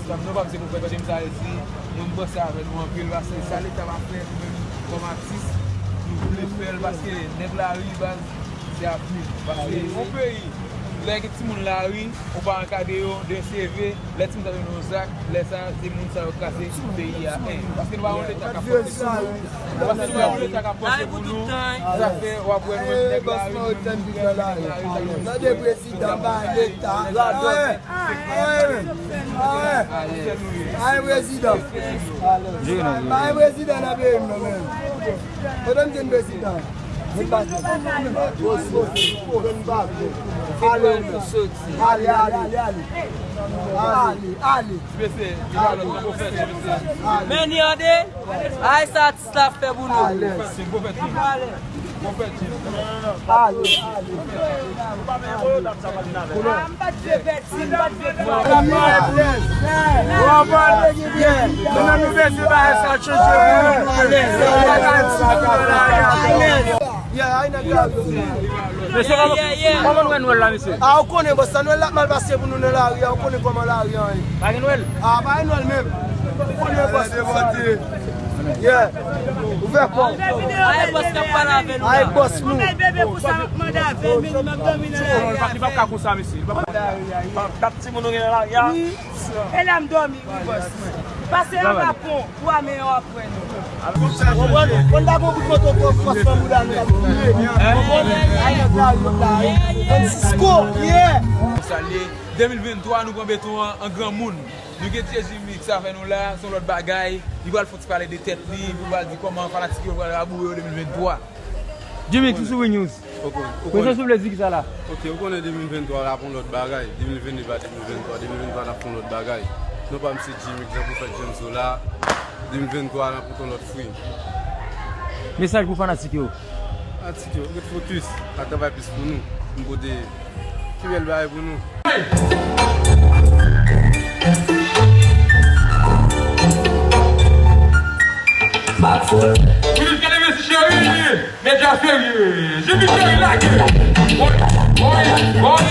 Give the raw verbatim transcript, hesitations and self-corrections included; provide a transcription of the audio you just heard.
Sa m nan pa m se pwofèt James Haïti, mwen m panse avè nou anpil, paske sa Leta va fè nou menm kòm atis, nou vle fè l, paske nèg lari, baz, se avni. Paske yon peyi, lè gen timoun lari, yon paran ka deyò, de seve, lè timoun sa vin yon zak, lè sa, se moun sa yo kraze peyi a, en. Paske nou pa yon Leta k ap pòte sou nou, paske nou pa yon Leta k ap panse pou nou, sa fè w ap wè nou menm nèg lari, nou menm nèg lari, nèg lari. Tande prezidan, bay Leta, radòt. Ay, prezidan. Bay prezidan nan peyi m nan, men. Kote m jwenn prezidan? Vin bati. Ale, ale, ale, ale. Ale, ale. Men ni ande, ay sa atis la ap fè pou nou. Ale, ale. Mesye, kòman, kòman nou wè Nwèl la, mesye? A, ou konnen, bòs, sa Nwèl la ap mal pase pou nou nan lari a, ou konnen kòman lari a ye. Pa gen Nwèl? A, pa gen Nwèl menm. Ou konnen, bòs. Yeah. Ouvè kò w. Ay, bòs k ap pale avè nou la. Ay, bòs nou. Yon bèl bebe konsa m ap mande avè l, men li m ap dòmi nan lari a. Non, li p ap ka konsa, mesye. Li p ap ka. Dat timoun nou gen nan lari a. E la m dòmi, wi, bòs mwen. Pase anba pon, twa men yo ap wè nou. Konprann? Konn ta gon bout moto twò fòs nan bouda nou, y ap vire. Konprann? Ay, nèg lari, nèg lari. Francisco, yeah. Salye. De mil venntwa, nou pran beton an, an granmoun. Nou gen T J Mix avè nou la, se yon lòt bagay. Li pral fon ti pale de tèt li, li pral di kòman fanatik yo pral raboure yo de mil venntwa. Jimmy, sou Souri News. Ok, ou konnen. Prezans ou vle di ki sa la? Ok, ou konnen de mil venntwa la pou yon lòt bagay. De mil vennde pa de mil venntwa, de mil venntwa n ap fè yon lòt bagay. Non pa m se Jimmy, jan pwofèt James la. De mil venntwa n ap pote yon lòt fwi. Mesaj pou fanatik yo. Fanatik yo, ret fokis, n ap travay plis pou nou. M pote pi bèl bagay pou nou. Minis gade mesi cheri, medya serye, Jimmy cheri lage. Woy, woy, woy,